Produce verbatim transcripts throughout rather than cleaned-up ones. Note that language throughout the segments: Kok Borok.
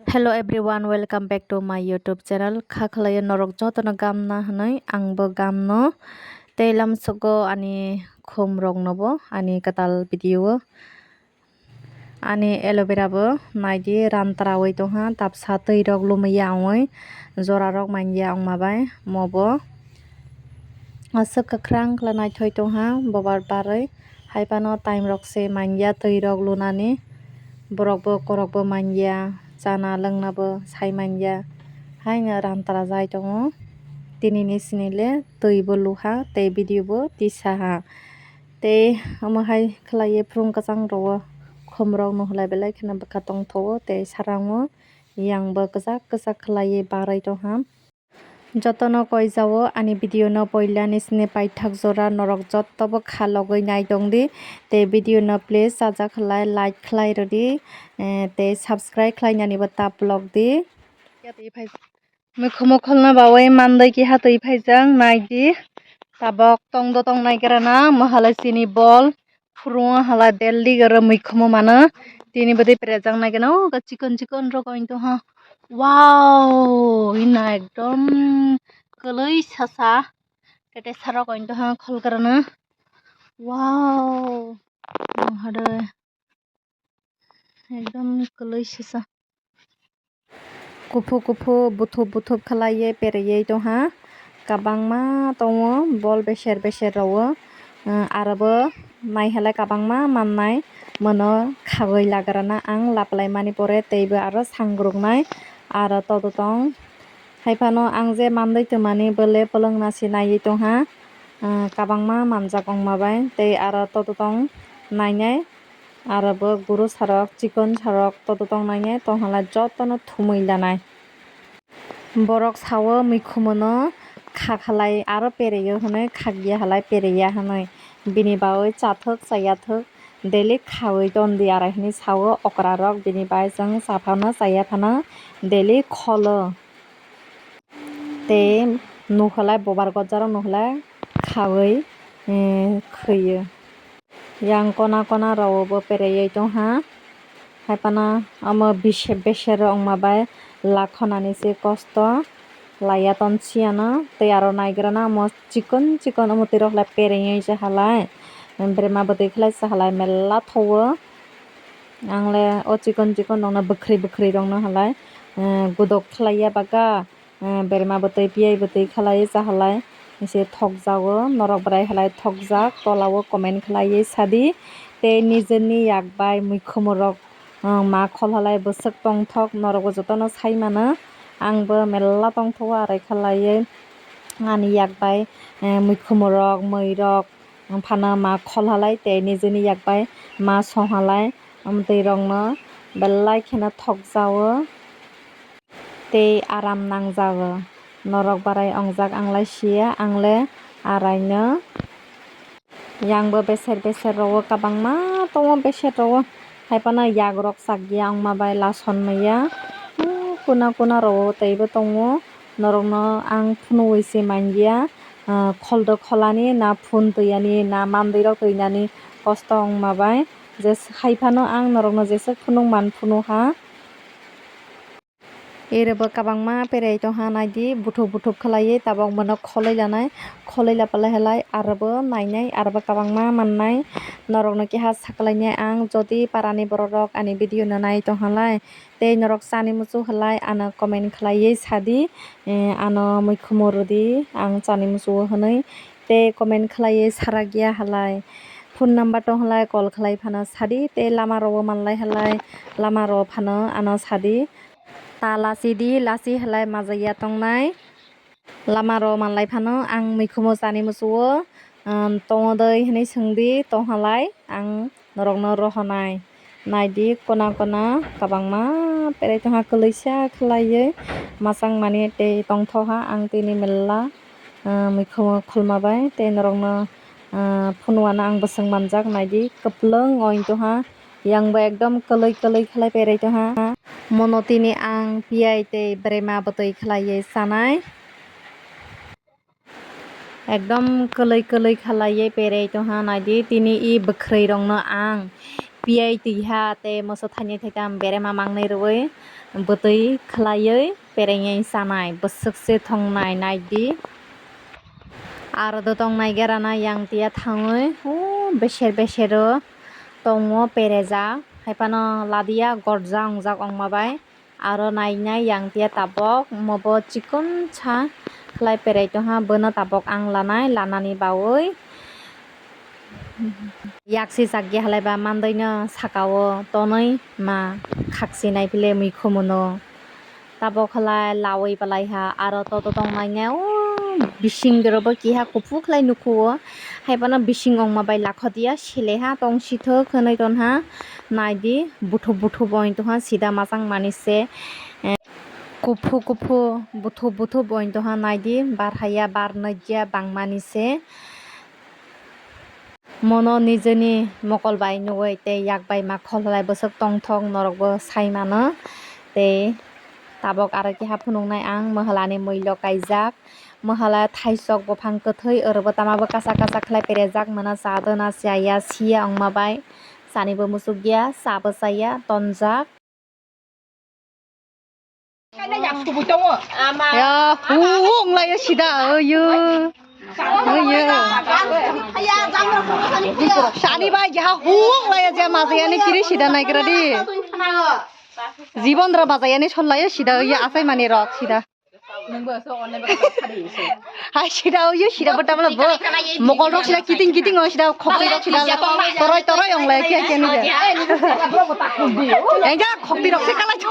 Hello everyone, welcome back to my YouTube channel. Kha khlaiyo norok jotono gamna hwnwi angbo gamno. Tei lamsogo ani khum roknobo ani kwtal video o. Ani aloe vera bo naidi rantrawi tongha, tapsa twi rok lumwi ya ongwi, jora rok manya ongma bai mobo. Aswk kwkhwrang khlai naithoi tongha bobar barwi. Hai phano time rok se manya twi rok lunani, borok bo korok bo manya, chana lwngna bo sai manya. Haino rantra jai tongo. Tini ni sini le twi bo luha tei video bo tisa ha. Tei omo hai khlaiwi phwrwng kwchang rwo khum rok no hwlai belai kheno bwkha tongthowo tei sarango yang bo kwchak kwchak khlaiwi barwi tongha. Jotono koi jao ani video no poila ni sini paithak jora norok joto bo kha logwi nai tong di. Tei video no please chaja khlai like khlai rw di, eh, tei subscribe khlai nani bo ta vlog di. Mikhumo kholna bawi mandai keha twi phaijak nai di. Tabok tong do tong nai gra na, mahalai chini bol. Phuru hala Delhi goro mikhumu mano. Tini bwdwi perejak nai gano, chikon chikon rok ointo ha. Wow, ina ekdom kwlwi sasa. Kete sarok ointo ha khol karana. Wow. Hade. Ekdom kwlwi sasa. Kuphu kuphu buthup buthup khlaiwi pereywi tongha. Kabangma tongo bol beser beser rogo. Aro bo naihalai kabangma mannai. Mono khagwi lagrana ang laplaimani pore teibo aro sangruknai. Aro tototong. Haiphano ang je mandwi twmani bole polongna se naiwi tongha. Kabangma manjak ongma bai. Tei aro tototong nainai. Aro bo guru sarok, chikon sarok, tototong nainai tonghalai jotono thumwi lanai. Borok sao mikhumono khakhalai aro pereio hwnwi, khakya halai pereya hwnwi. Bini bagwi chathwk chayathwk daily khawi ton di arai hwnwi sao okrarok, bini bai chwng chaphano chayaphano daily kholo. Tei nukhalai bobar gojaro nukhalai khawi, eh, khwiyo. Yang kona kona rogo bo pereywi tongha. Haiphano omo bise-, beser ongma bai lakhonani se kosto laiya ton siyano. Tei aro naigrana omo chikon chikon omo twi rok lai pereywi se halai. Berma bwtwi khlai se halai mela thogo. Ang le o chikon chikon rokno bwkhri bwkhri rokno halai, eh, gudok khlaiya baka. Eh, berma bwtwi, piyai bwtwi khalai cha halai se thokjago, norok bwrai halai thokjak, tola o comment khlaiwi sadi. Tei nijini yak bai mikhumu rok, eh, ma khol halai bwswk tongthok, norok bo jotono sai mano. Ang bo mela tongthogo arai khalaiwi ani yak bai, eh, mikhumu rok, mui rok, phano ma khol halai tei nijini yak bai ma song halai, amtwi rokno belai kheno thokjago. Tei aram nangjago. Norok barai ongjak ang lai siya, ang le araino. Yang bo beser beser rogo kabangma tongo, beser rogo. Haiphano yak rok chak ya wngma bai lason maya. Kuna kuna rogo teibo tongo. Norokno ang phunugwi se manliya. Ah, kholdo kholani na phun twiyani na mandwi rok twinani kosto wngma bai. Je haiphano ang norokno jeswk phunuk man phunuk ha. Ere bo kabangma perai tongha naidi, buthuk buthuk khlaiwi tabok bono kholoi lanai, kholoi lapalai halai aro bo nainai, aro bo kabangma mannai. Norokno keha saklainai ang, jodi parani borok rok ani video no nai tonghalai tei norok chani muchung halai ano comment khlaiwi sadi, eh, ano mui khumui rwdi, ang chani muchungo hwnwi tei comment khlaiwi sarakya halai. Phone number tonghalai call khlai phano sadi tei lama rogo manlai halai, lama rogo phano ano sadi. Ta lachidi, lachi halai majakya tongnai. Lama rok manlai phano ang mikhumo chani muchungo, um, tongo doi hinui swngdi, tonghalai ang norokno rohonai. Naidi kona kona kabangma perai tongha kwlwisa khlaiwi, machang mani tei tongthoha ang tini mela, um, mikhumo khulma bai tei norokno, uh, phunukna ang bwswng manjak. Naidi kwplwng ointongha. Yang bo ekdom kwlwi kwlwi khlai perai tongha. Mono tini ang piyai tei berema bwtwi khlaiwi chanai. Ekdom kwlwi kwlwi khlaiwi perai tongha. Naidi tini i bwkhwrwi rokno ang piyai twi ha tei moso thainwi thaitham berema mangnwi rwui bwtwi khwlaiwi perengwi chanai bwswk se thongnai naidi. Aro do tongnai gerana yang tiya thangwi o beser besero tongo perejak haiphano ladiya gorja ongjak ongma bai. Aro nainai yang tiya tabok mobo chikon sa khlai perai tongha bono tabok ang lanai lanani bawi yaksi chakya halai ba mandaino sakao tonwi ma khakchi naiphile mui khumuno tabok khlai lawi palai ha aro toto tong nainai o bising dorobo kiha kuphuk khlai nukhuo haiphano bising ongma bai lakhotia sele ha tong sithok hwnwi tonha. Naidi, buthub buthub oin tongha sida machang mani se, eh, kuphu kuphu buthub buthub oin tongha naidi, bar haya bar nojya bangmani se. Mono nijeni mokol bai nugui tei yak bai ma kholhalai bwswk tongthok norokbo sai mano. Tei tabok aro keha phunuknai ang mwhalani mwilo kaijak. Mwhala thaisok buphang kwthwi, orobo tama bo kasak kasak khlai perejak, mano cha dona chaya, siya ongma bai, chanibo muchukya, chabo chaya, tonjak. Ya, hu onglayo sida, oyo. Oyo. Chani bai, ya, hu onglayo, je majayani kiri sida naigra di. Jibon ra majayani sollayo sida, oyo, asai mani rok sida. Hai sida, oyo sida bo tamla bo. Mokol rok sida kiting kiting o sida khokti rok sida. Toroi toroi ong lai kya kya ni ja. Enga khokti rok se kalai to.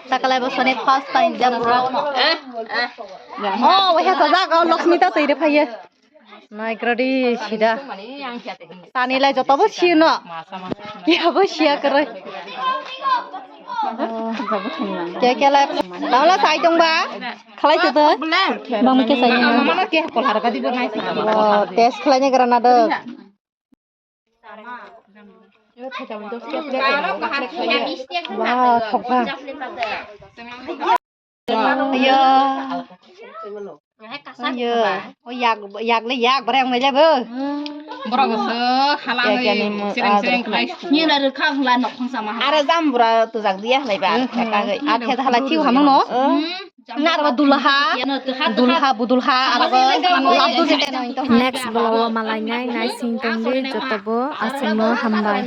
Takalai bo soni first time jam bro. Oh, wahya sajak, oh, Lakshmi ta twi rw phaiye. Naikrodi sida. Tani lai joto bo sino. Ya bo siya kwrwi. Kya kya lai. Tawla sai tong ba. Khalai to to. Bang ke sai. Mana ke kolhar ka di bo nai. Oh, test khlai ni gra na do. Wah, thokba. Iya. Iya. Oh, yak, yak le yak, barang le jabo. Borok se halangwi sereng sereng khlai. Ni na rwkha hwla nok khongsa ma. Are jam bura tujak dia halai ba. Akhe halai thiu hamung no. Narwa dulha, dulha, budulha, aro labdu jete no. Next vlog o malai nai, naising tongdi, jotobo aswkno hambai.